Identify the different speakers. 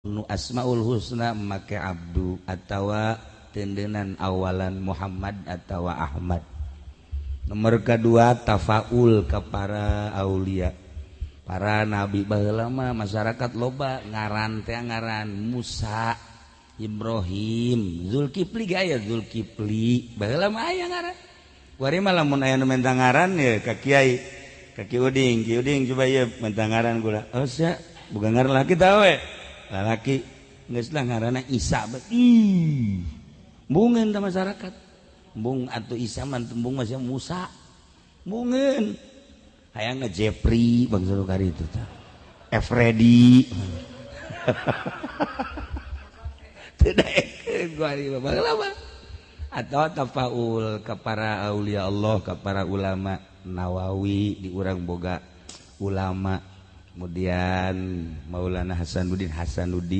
Speaker 1: Nu Asmaul Husna make Abdu atawa tendenan awalan Muhammad atawa Ahmad. Nomor kedua, tafaul ke para aulia, para nabi. Baheula mah masyarakat loba ngaran teh, ngaran Musa, Ibrahim, Zulkifli ge aya. Zulkifli baheula mah aya ngaran. Kuari mah lamun aya nu menta ngaran ya ka kiai, ka Ki Uding, "Ki Uding, coba ieu menta ngaran kula." "Oh, sia bukan ngaran laki tah we." Lalaki geus lah ngaranna Isa. Ih, embungeun tah masyarakat, embung atuh Isa mah, embung masih Musa, embungeun, hayang Jepri bangsa nu itu tah, Efredi. Tidak atau tafaul ke para aulia Allah, ke para ulama. Nawawi di urang boga ulama, kemudian Maulana Hasanuddin. Hasanuddin.